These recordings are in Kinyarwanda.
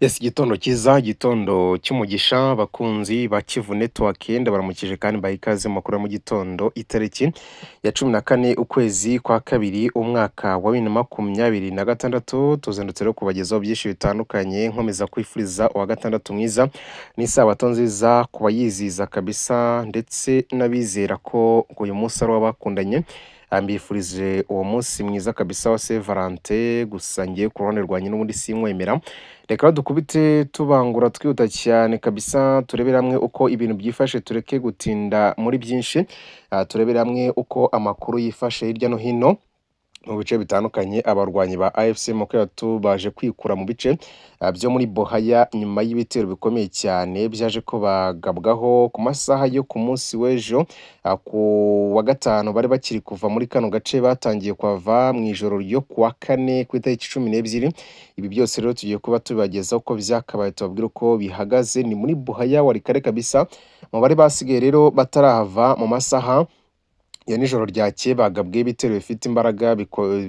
Yes, igitondo cyiza, igitondo cy'umugisha, bakunzi ba Kivu Network, ndabaramukije kandi mbaha ikaze mu makuru ya mu gitondo, itariki ya 14 ukwezi kwa kabiri umwaka wa 2026, tuzindutse rero kubagezaho byinshi bitandukanye, nkomeza kwifuriza uwa gatandatu mwiza n'isabato nziza ku bayizihiza kabisa, ndetse n'abizera ko uyu munsi ari uw'abakundanye. Mbifurije uwo munsi mwiza kabisa wa Saint Valentin, gusa ngiye ku ruhande rwanjye n'ubundi sinkwemera. Reka dukubite tubangura twihuta cyane kabisa, turebere hamwe uko ibintu byifashe, tureke gutinda muri byinshi, turebere hamwe uko amakuru yifashe hirya no hino mu bice bitandukanye. Abarwanyi ba AFC M23 baje kwikura mu bice byo muri Bohaya nyuma y'ibitero bikomeye cyane byaje ko bagabwaho ku masaha yo ku munsi w'ejo ku wa gatanu. Bari bakiri kuva muri kano gace, batangiye kuhava mu ijoro ryo ku wa kane ku itariki 12. Ibi byose rero tugiye kuba tubibagezaho uko byakabaye, tubabwira uko bihagaze. Ni muri Buhaya Walikale kabisa. Mu bari basigaye rero batarahava, mu masaha ya nijoro ryakeye bagabwe ibitero bifite imbaraga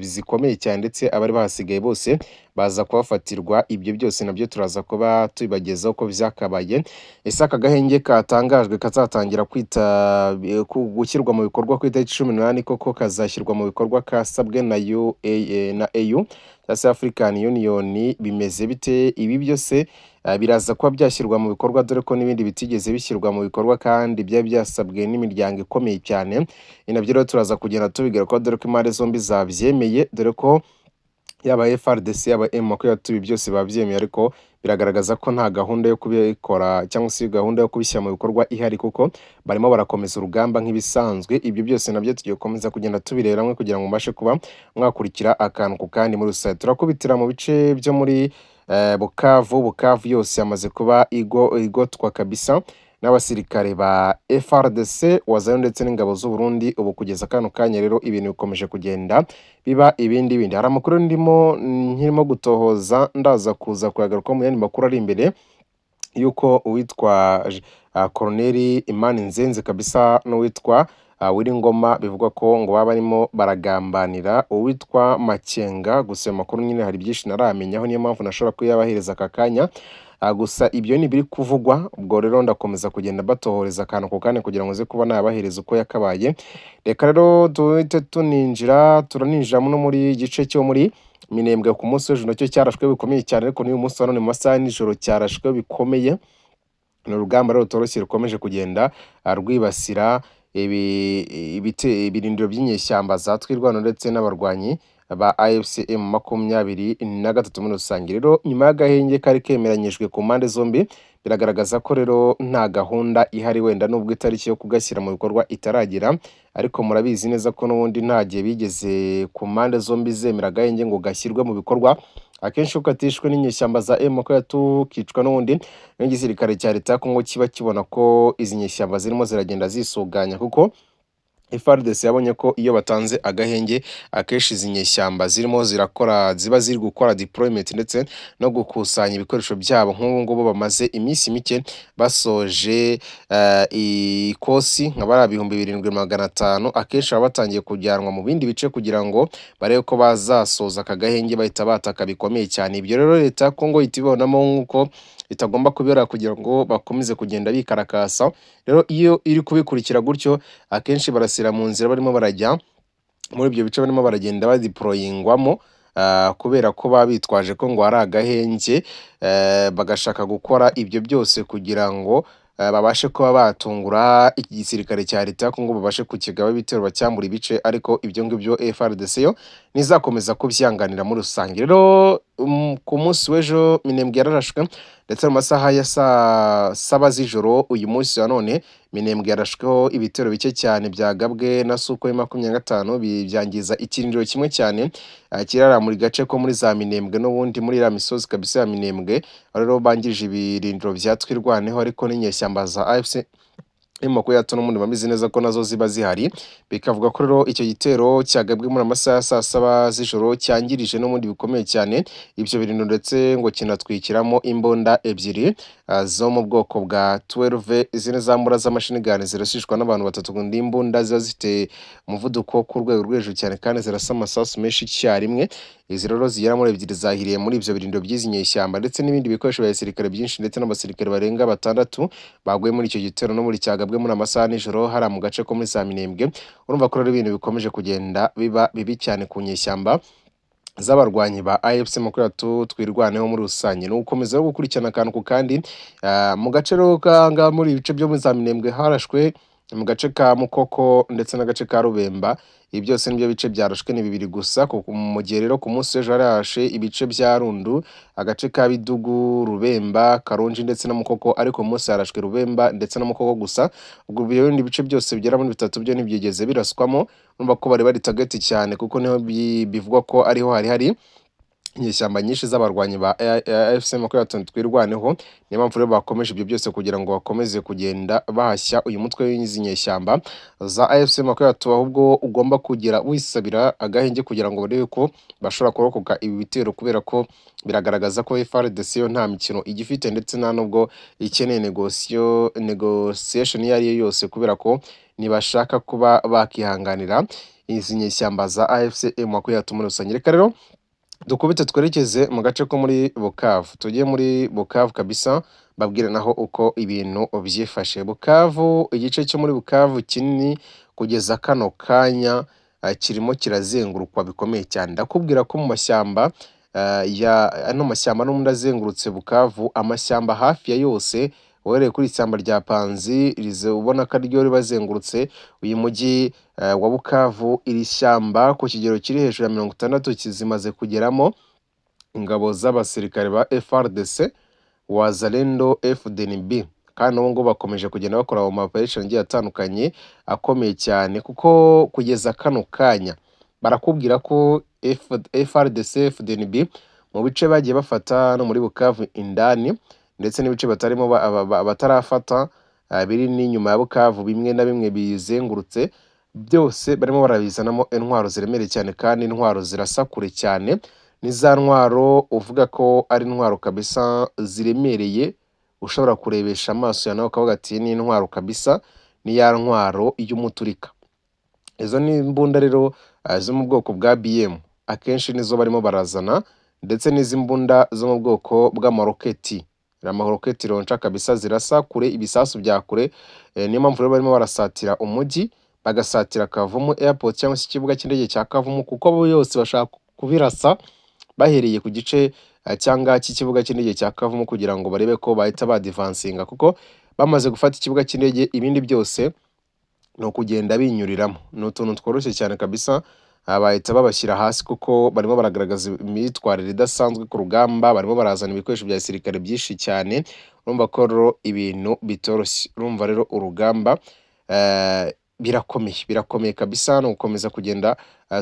zikomeye cyane, ndetse abari bahasigaye bose baza kubafatirwa. Ibyo byose nabyo turaza kuba tubibagezaho uko byakabaye. Ese aka gahenge katangajwe kazatangira kwita gushyirwa mu bikorwa ku itariki 18 koko kazashyirwa mu bikorwa kasabwe na UA na AU cyangwa se African Union, bimeze bite? Ibi byose biraza kuba byashyirwa mu bikorwa, dore ko n'ibindi bitigeze bishyirwa mu bikorwa kandi byari byasabwe n'imiryango ikomeye cyane. Ni nabyo rero turaza kugenda tubigarukaho, dore ko impande zombi zabyemeye, dore ko yaba FARDC yaba M23 byose babyemeye, ariko biragaragaza ko nta gahunda yo kubikora cyangwa se gahunda yo kubishyira mu bikorwa ihari, kuko barimo barakomeza urugamba nk'ibisanzwe. Ibyo byose nabyo tugiye gukomeza kugenda tubirebera hamwe kugira ngo mubashe kuba mwakurikira akantu ku kandi muri rusange. Turakubitira mu bice byo muri Bukavu. Bukavu yose yamaze kuba igotwa kabisa n'abasirikare ba FARDC, Wazalendo ndetse n'ingabo z'u Burundi. Ubu kugeza kano kanya rero ibintu bikomeje kugenda biba ibindi bindi. Hari amakuru ndimo nkirimo gutohoza, ndaza kuza kuyagaruka mu yandi makuru ari imbere, yuko uwitwa Colonel Imani Nzenze kabisa n'uwitwa Willy Ngoma bivugwa ko ngo baba barimo baragambanira uwitwa Makenga. Gusa ayo makuru nyine hari byinshi ntaramenyaho, niyo mpamvu nashobora kuyabahereza aka kanya. Gusa ibyo ni ibiri kuvugwa. Ubwo rero ndakomeza kugenda batohoreza akantu ku kandi kugira ngo nze kuba nabahereza uko yakabaye. Reka rero duhite tuninjira, turaninjira no muri gice cyo muri Minembwe. Ku munsi w'ejo nacyo cyarashwe bikomeye cyane, ariko n'uyu munsi wa none mu masaha ya nijoro cyarashwe bikomeye. Ni urugamba rero rutoroshye rukomeje kugenda rwibasira ibirindiro by'inyeshyamba za Twirwaneho ndetse n'abarwanyi ba AFC M23 muri rusange. Rero nyuma y'agahenge kari kemeranyijwe ku mpande zombi, biragaragaza ko rero nta gahunda ihari, wenda nubwo itariki yo kugashyira mu bikorwa itaragera, ariko murabizi neza ko n'ubundi nta gihe bigeze ku mpande zombi zemera agahenge ngo gashyirwe mu bikorwa. Akenshi iyo katishwe n'inyeshyamba za M23 kicwa n'ubundi n'igisirikare cya leta ya Kongo kiba kibona ko izi nyeshyamba zirimo ziragenda zisuganya, kuko FARDC yabonye ko iyo batanze agahenge akenshi izi nyeshyamba zirimo zirakora, ziba ziri gukora deployment ndetse no gukusanya ibikoresho byabo. Nk'ubu ngubu bamaze iminsi mike basoje ikosi nka bariya 7500, akenshi baba batangiye kujyanwa mu bindi bice kugira ngo barebe ko bazasoza aka gahenge bahita bataka bikomeye cyane. Ibyo rero leta ya Kongo ihita ibibonamo nk'uko itagomba kubera kugira ngo bakomeze kugenda bikarakasa. Rero iyo iri kubikurikira gutyo, akenshi barasira mu nzira barimo barajya muri ibyo bice barimo baragenda badeployingwamo, kubera ko baba bitwaje ko ngo hari agahenge, bagashaka gukora ibyo byose kugira ngo babashe kuba batungura iki gisirikare cya leta ya Kongo, babashe kukigaba ibitero bacyambura ibice. Ariko ibyo ngibyo FARDC yo ntizakomeza kubyanganira muri rusange. Rero ku munsi w'ejo Minembwe yararashwe, ndetse mu masaha ya saa saba z'ijoro uyu munsi wa none Minembwe yarashweho ibitero bike cyane byagabwe na Sukhoi 25, byangiza ikirindiro kimwe cyane kirara muri gace ko muri za Minembwe n'ubundi muri iriya misozi kabisa ya Minembwe. Aho rero bangije ibirindiro bya Twirwaneho, ariko n'inyeshyamba za AFC M23 n'ubundi bameze neza ko nazo ziba zihari. Bikavuga ko rero icyo gitero cyagabwe muri amasaha ya saa saba z'ijoro cyangirije n'ubundi bikomeye cyane ibyo birindiro, ndetse ngo kinatwikiramo imbunda ebyiri zo mu bwoko bwa 12. Izindi za mbunda z'amashini gani zirasishwa n'abantu batatu, ngo imbunda ziba zifite umuvuduko ku rwego rwo hejuru cyane kandi zirasa amasasu menshi icyarimwe. Izi rero zigera muri ebyiri zahiriye muri ibyo birindiro by'izi nyeshyamba, ndetse n'ibindi bikoresho bya gisirikare byinshi, ndetse n'abasirikare barenga batandatu baguye muri icyo gitero no muri cyagabwe muri amasaha nijoro hariya mu gace ko muri za Minembwe. Urumva ko rero ibintu bikomeje kugenda biba bibi cyane ku nyeshyamba z'abarwanyi ba AFC 23 Twirwaneho muri rusange. Ni ugukomeza gukurikirana akantu ku kandi. Mu gace rero kanga muri ibice byo muri za Minembwe harashwe mu gace ka Mukoko ndetse n'agace ka Rubemba. Ibi byose nibyo bice byarashwe, ni bibiri gusa. Mu gihe rero ku munsi w'ejo harashe ibice bya Rundu, agace ka Bidugu, Rubemba, Karonji ndetse na Mukoko, ariko ku munsi harashwe Rubemba ndetse na Mukoko gusa. Ubwo ibyo bindi bice byose bigera muri bitatu byo ntibyigeze biraswamo. Urumva ko bari bari target cyane, kuko niho bivugwa ko ariho hari hari inyeshyamba nyinshi z'abarwanyi ba AFC 23 Twirwaneho. Niyo mpamvu rero bakomeje ibyo byose kugira ngo bakomeze kugenda bahashya uyu mutwe w'izi nyeshyamba za AFC 23, ahubwo ugomba kugira wisabira agahenge kugira ngo barebe ko bashobora kurokoka ibi bitero, kubera ko biragaragaza ko FARDC yo nta mikino igifite, ndetse nta nubwo ikeneye negotiation iyo ari yo yose, kubera ko ntibashaka kuba bakihanganira izi nyeshyamba za AFC M23 muri rusange. Reka rero dukubite twerekeze mu gace ko muri Bukavu, tujye muri Bukavu kabisa, babwire naho uko ibintu byifashe. Bukavu, igice cyo muri Bukavu kinini kugeza kano kanya kirimo kirazengurukwa bikomeye cyane. Ndakubwira ko mu mashyamba ya ano mashyamba n'ubundi azengurutse Bukavu, amashyamba hafi ya yose, uhereye kuri ishyamba rya Panzi rize ubona ko ariryo ribazengurutse uyu mujyi wa Bukavu, iri shyamba ku kigero kiri hejuru ya 60 kizimaze kugeramo ingabo z'abasirikare ba FARDC, Wazalendo, FDNB, kandi ubu ngubu bakomeje kugenda bakora mu operation agiye atandukanye akomeye cyane, kuko kugeza kano kanya barakubwira ko FARDC, FDNB mu bice bagiye bafata no muri Bukavu indani, ndetse n'ibice batarimo batarafata biri n'inyuma ya Bukavu, bimwe na bimwe bizengurutse byose barimo barabizanamo intwaro ziremereye cyane, kandi intwaro zirasa kure cyane. Ni za ntwaro uvuga ko ari intwaro kabisa ziremereye, ushobora kurebesha amaso yawe nawe ukavuga ati ni intwaro kabisa, ni ya ntwaro y'umuturika. Izo ni imbunda rero zo mu bwoko bwa BM, akenshi nizo barimo barazana, ndetse n'izi mbunda zo mu bwoko bw'amaroketi, amaroketi launcher kabisa zirasa kure, ibisasu bya kure. Niyo mpamvu rero barimo barasatira umujyi, bagasatira Kavumu Airport cyangwa se ikibuga cy'indege cya Kavumu, kuko bo yose bashaka kubirasa bahereye ku gice cyangwa cy'ikibuga cy'indege cya Kavumu, kugira ngo barebe ko bahita badivansinga, kuko bamaze gufata ikibuga cy'indege ibindi byose ni ukugenda binyuriramo, ni utuntu tworoshye cyane kabisa. Bahita babashyira hasi, kuko barimo baragaragaza imyitwarire idasanzwe ku rugamba, barimo barazana ibikoresho bya gisirikare byinshi cyane. Urumva ko rero ibintu bitoroshye. Urumva rero urugamba birakomeye, birakomeye kabisa. Ni ugukomeza kugenda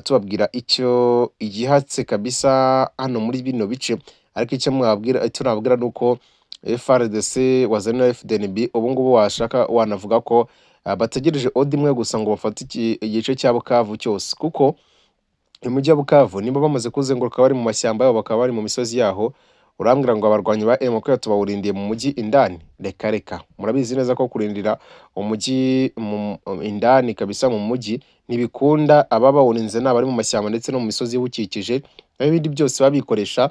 tubabwira icyo igihatse kabisa hano muri bino bice, ariko icyo mwabwira, icyo nababwira ni uko FARDC, Wazalendo na FDNB ubu ngubu washaka wanavuga ko bategereje order imwe gusa ngo bafate igice cya Bukavu cyose, kuko umujyi wa Bukavu niba bamaze kuzenguruka bari mu mashyamba yabo, bakaba bari mu misozi yaho, urambwira ngo abarwanyi ba M23 bawurindiye mu mujyi indani? Reka reka, murabizi neza ko kurindira umujyi indani kabisa mu mujyi ntibikunda. Aba bawurinze ni abari mu mashyamba ndetse no mu misozi iwukikije, naho ibindi byose babikoresha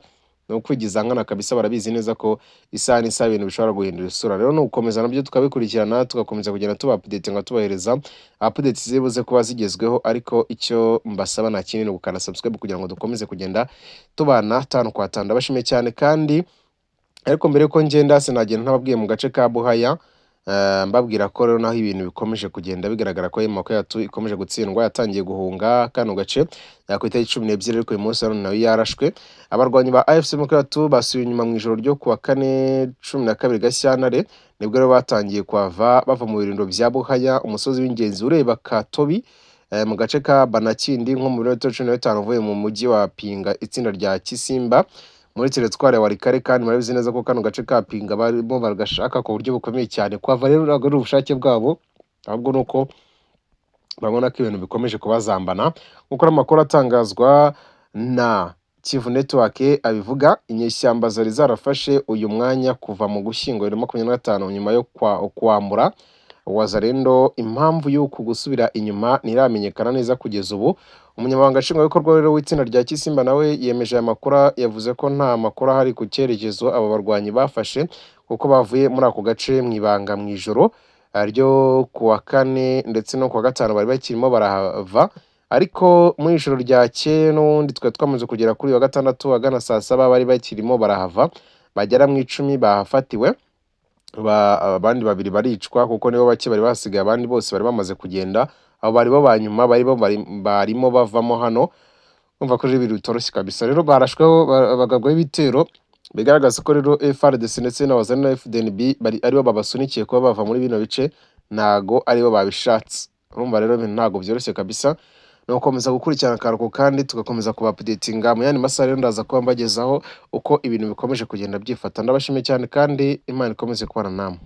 ni ukwigiza nkana kabisa. Barabizi neza ko isaha n'isaha ibintu bishobora guhindura isura. Rero ni ugukomeza nabyo tukabikurikirana, tugakomeza kugenda tuba update, nga tubahereza update zibuze kuba zigezweho. Ariko icyo mbasaba nta kindi, ni ugukanda subscribe kugira ngo dukomeze kugenda tubana tanu kwa tanu. Ndabashimiye cyane kandi, ariko mbere yuko ngenda sinagenda ntababwiye mu gace ka Buhaya, mbabwira ko rero naho ibintu bikomeje kugenda bigaragara ko M23 ikomeje gutsindwa, yatangiye guhunga kano gace ku itariki 12, ariko uyu munsi nawe yarashwe. Abarwanyi ba AFC M23 basubiye inyuma mu ijoro ryo kuwa kane 12 Gashyantare, nibwo rero batangiye kuhava bava mu birindiro bya Buhaya, umusozi w'ingenzi ureba Katobi, mu gace ka Banakindi, nko mu birometero 15 uvuye mu mujyi wa Pinga, itsinda rya Kisimba muri teritwari ya Walikale. Kandi murabizi neza ko kano gace ka Pinga barimo baragashaka ku buryo bukomeye cyane. Kuhava rero ntabwo ari ubushake bwabo. Ahubwo ni uko babona ko ibintu bikomeje kubazambana, nk'uko amakuru atangazwa na Kivu Network abivuga. Inyeshyamba zari zarafashe uyu mwanya kuva mu Gushyingo 2025 nyuma yo kwambura Wazalendo. Impamvu y'uku gusubira inyuma ntiramenyekana neza kugeza ubu. Umunyamabanga nshingwabikorwa rero w'itsinda rya Kisimba nawe yemeje aya makuru, yavuze ko nta makuru ahari ku cyerekezo aba barwanyi bafashe, kuko bavuye muri ako gace mu ibanga mu ijoro ryo ku wa kane ndetse no ku wa gatanu bari bakirimo barahava. Ariko mu ijoro ryakeye n'ubundi twari twamaze kugera kuri uyu wa gatandatu ahagana saa 7, bari bakirimo barahava, bagera mu 10 bahafatiwe, abandi babiri baricwa kuko nibo bake bari basigaye, abandi bose bari bamaze kugenda. Abo bari bo ba nyuma barimo bavamo hano. Urumva ko rero ibintu bitoroshye kabisa. Rero barashweho, bagabwaho ibitero, bigaragaza ko rero FARDC ndetse na Wazalendo na FDNB bari aribo babasunikiye kuba bava muri bino bice, ntago aribo babishatse. Urumva rero ibintu ntago byoroshye kabisa. Ni ugukomeza gukurikirana akantu kandi tugakomeza kuba-updatinga mu yandi masaha. Rero ndaza kuba mbagezaho uko ibintu bikomeje kugenda byifata. Ndabashimiye cyane kandi Imana ikomeze kubana namwe.